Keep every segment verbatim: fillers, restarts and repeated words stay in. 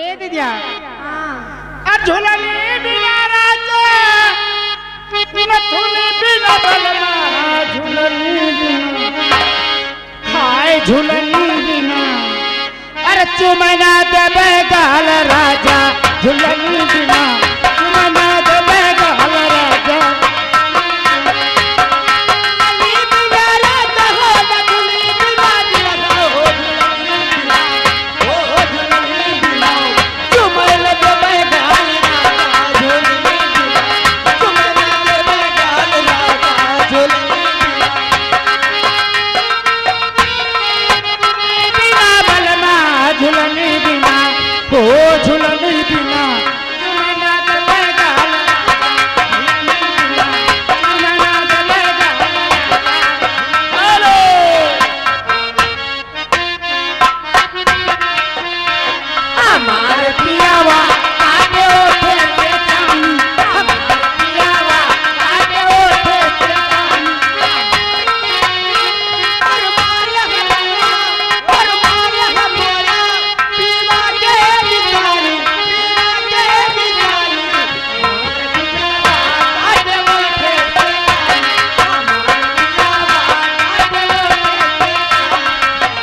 ए दीदिया। हाँ। आ झुलनी बिना राजा, नथुनी बिना बलमा, झुलनी बिना। हाय झुलनी बिना। अरे चुमना देबे गाल राजा, झुलनी बिना। चुमना देबे गाल राजा। बिना बलमा झुलनी बिना, हो झुलनी बिना। हमार पियावा काटे ओठे से चानी, हमार पियावा काटे ओठे से चानी। अरे मार हमारा, अरे मार हमारा, पीवा के निशानी, पीवा के निशानी।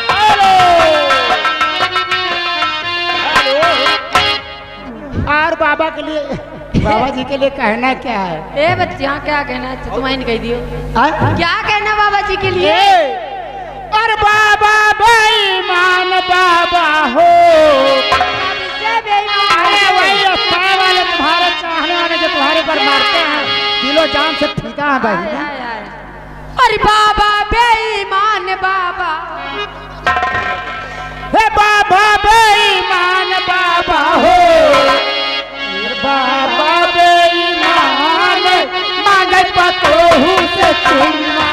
हेलो। हेलो। और बाबा के लिए, बाबा जी के लिए कहना क्या है? ए बच्चा, क्या कहना है? तुम ही कह दियो। हाँ? क्या कहना बाबा जी के लिए? ए, और बाबा बेईमान बाबा हो। सबसे बेईमान अरे बाबा। वही अस्थाई वाले तुम्हारे चाहने वाले जो तुम्हारे ऊपर मारते हैं, दिलो जान से फिदा है भाई। हाय, हाय, हाय। अरे बाबा बेईमान बाबा। हे बाबा बेईमान बाबा हो। बाबा बेईमान मांगे पतोहू से चुम्मा।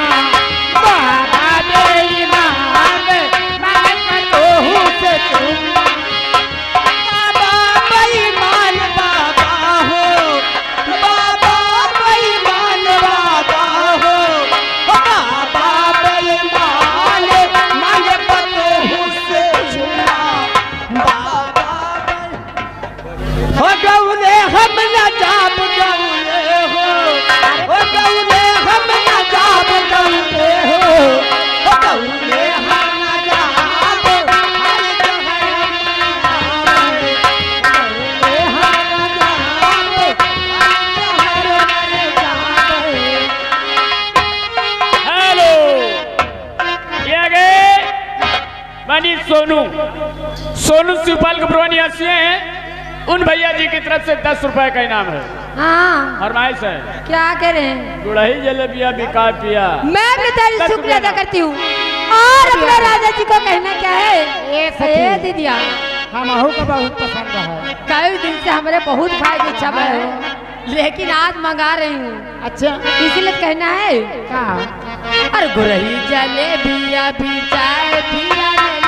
बाबा बेईमान मांगे पतोहू से चुम्मा। बाबा बेईमान बाबा हो। बाबा बेईमान बाबा हो। बाबा बेईमान मांगे पतोहू से चुम्मा। बाबा हो गौले हम ना जाब गौले हो, हो गौले हम ना जाब गौले हो, हो गौले हम ना जाब, हर जहर मर जाब, गौले हम ना जाब, हर जहर मर जाब। हेलो, ये आगे मानी सोनू, सोनू शिवपाल के पुरवानी हंसिए हैं, उन भैया जी की तरफ से दस रुपए का इनाम है। हाँ। फरमाइश है। क्या कह रहे हैं? गुड़ही जलेबिया बिका पिया। मैं अपनी तेरी दस शुक्रिया रुपया अदा करती हूँ। और अपने राजा जी को कहना क्या है? ए सखी। ए दीदिया। हमहू का बहुत पसंद है। कई दिन से हमारे बहुत खाए की इच्छा है। हाँ। लेकिन आज मंगा रही हूँ। अच्छा। इसीलिए कहना है। का? अरे गुरही जलेबिया भी जाए पिया रे